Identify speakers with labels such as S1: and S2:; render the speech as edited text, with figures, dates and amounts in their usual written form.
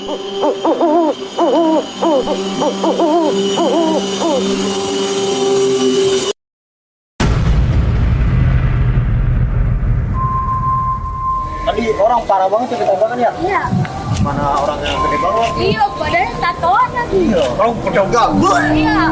S1: Tadi orang parah banget ya ketabrakan ya?
S2: Iya.
S1: Mana orang yang gede banget?
S2: Iya, badannya tatoan lagi.
S1: Iya, orang pedagang.
S2: Iya.